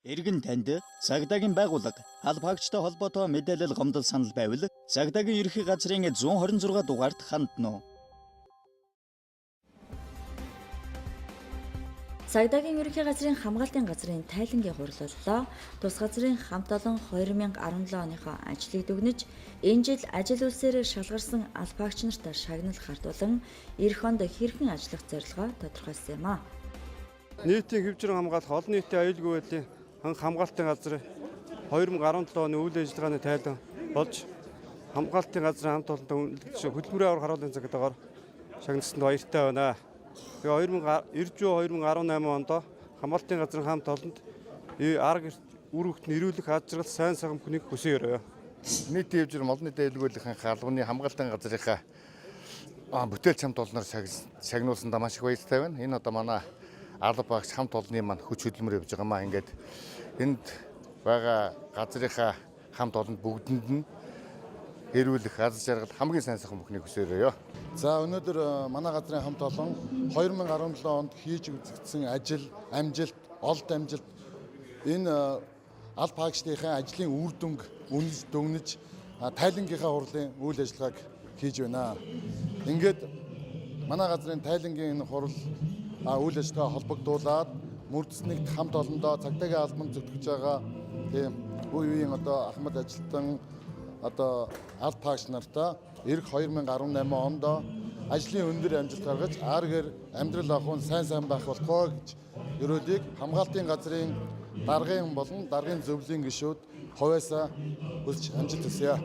Эргэн танд цагдаагийн байгууллага албаагчтай холбоотой мэдээлэл гомдол санал байвал цагдаагийн ерөнхий газрын 126 дугаарт хандна уу. Цагдаагийн ерөнхий газрын хамгаалтын газрын тайлангийн хурал боллоо. Тус газрын хамт олон 2017 оныхоо ажлыг дүгнэж, энэ жил ажил үйлсээр шалгарсан албаагч нарт шагнал хардуулан, эх онд хэрхэн ажиллах зорилгоо тодорхойлсон юм а. Нийтийн хэвжрэн хамгаалах олон нийтийн аюулгүй байдлын хамгаалтын газар 2017 оны үйл ажиллагааны тайлан болж хамгаалтын газрын хамт олонтой хөдөлмөрийн авар харуулын цагтаагаар шагналсанд баяртай байна. Тэгээ 2018 онд хамгаалтын газрын хамт олонд арга үр хөвгт нь эрүүлэх аз жаргал сайн сайхан бүхнийг хүсэн өрөө. Нийтийн хэвжрэн олон нийтийн аюулгүй байдлын хаалганы хамгаалтын газрынхаа бүтээлч хамт олноор шагнуулсандаа маш их баяртай байна. Энэ одоо манай алба багш хамт олонны маань хүч хөдөлмөр явж байгаа маа. Ингээд энд байгаа газрынхаа хамт олонд бүгдэнд нь эрүүлэх аз жаргал хамгийн сайн сайхан бүхнийг хүсээрэй. За өнөөдөр манай газрын хамт олон 2017 онд хийж үзэгдсэн ажил, амжилт, олд амжилт энэ алба хаагчдынхаа ажлын үр дүнг үнэлж дүгнэж тайлангийнхаа хурлын үйл ажиллагааг хийж байна. Ингээд манай газрын тайлангийн энэ хурал үйл ажиллагаа холбогдуулаад мөрдөснөгт хамт олондоо цагдаагийн албанд зүтгэж байгаа тийм үе үеийн одоо ахмад ажилтан одоо алба хаагч нартаа эх 2018 онд ажлын өндөр амжилт гаргаж ар гэр амьдрал ахуйн сайн сайн байх болтугай гэж ерөөлийг хамгаалтын газрын даргын болон даргын зөвлөлийн гишүүд хувиасаа хүсч амжилт хүсье.